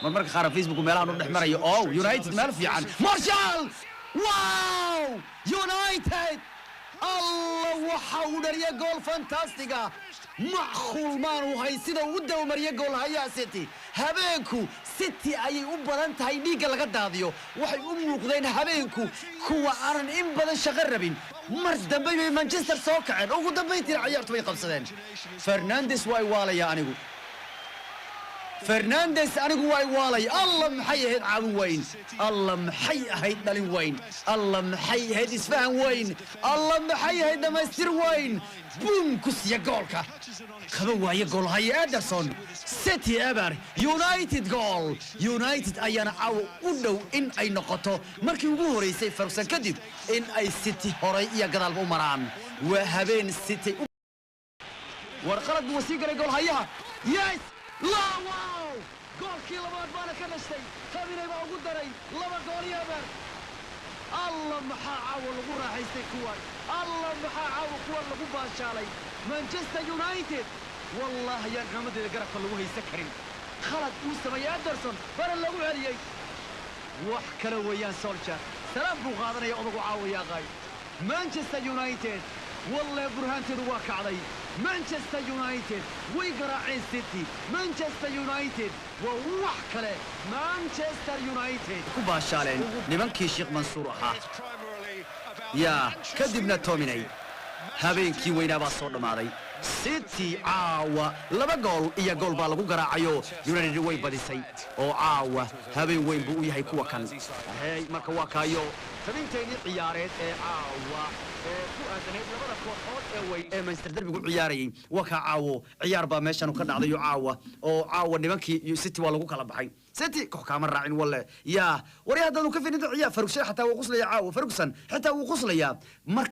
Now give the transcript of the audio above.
Marmarka qaar Facebook meelahan u dhex marayo. Oh, United meel fiican. Martial! Wow! United! Allah, waxa uu dhaliya gool fantastic ah! Macquul maanu hay sida uu u dawmariya gool hayaa City. Habeenku City ayay u badan tahay dhiigga laga daadiyo. Waxay u muuqdeen habeenku kuwa aanan in badan shaqo rabin. Mar dambe bay Manchester soo kaceen, ugu dambayntiina ciyaartu bay qabsadeen. Fernandes waa waalaya anigu, Fernandes anigu waa waalay. Alla, maxay ahayd caawin weyn! Alla, maxay ahayd dhalin weyn! Alla, maxay ahayd isfahan weyn! Alla, maxay ahayd dhammaystir weyn! Boom, ku siiya goolka, qaba waaye goolhaye Ederson. City eber, United goal. United ayaana caawa u dhow in ay noqoto markii ugu horeysay Ferguson kadib in ay City horay iyo gadaalba u maraan. Waa habeen City. War, qalad buu sii galay goolhayaha. Yes! La, wow! Goolkii labaad baana ka dhashtay. Tabinay baa ugu daray, 2-0. Alla, maxaa caawa lagu raaxaystay kuwan! Alla, maxaa caawa kuwan lagu baashaalay! Manchester United, wallahi ayaan xumadeeda garabka lagu haysan karin. Khalad uu sameeyey Ederson bana lagu celiyey. Wax kale weeyaan. Solskjaer salaam buu qaadanaya odagu caawaya qaay. Manchester United, walle burhaanteedu waa kacday. Manchester United way garaaceen City. Manchester United waa wax kale. Manchester United ku baashaaleen nimankii Sheekh Mansuur ahaa. Yaa kadibna Tominay, habeenkii weynaa baa soo dhammaaday. City caawa 2-1 baa lagu garaacayo. United way badisay oo caawa habeen weyn buu u yahay kuwa kan. Hey, marka waa kaayo tabinteennii ciyaareed ee caawa ee ku aadanayd labada kooxood ee weyn ee Manchester derbigu ciyaarayay. Waa kaa, caawo ciyaar baa meeshan ka dhacdayo caawa oo caawa nimankii City waa lagu kala baxay. City koox kaama raacin walle. Yaa wari haddaanu ka fininta ciyaar, Ferguson xataa wuu quslaya caawa. Ferguson xitaa wuu quslayaa mar.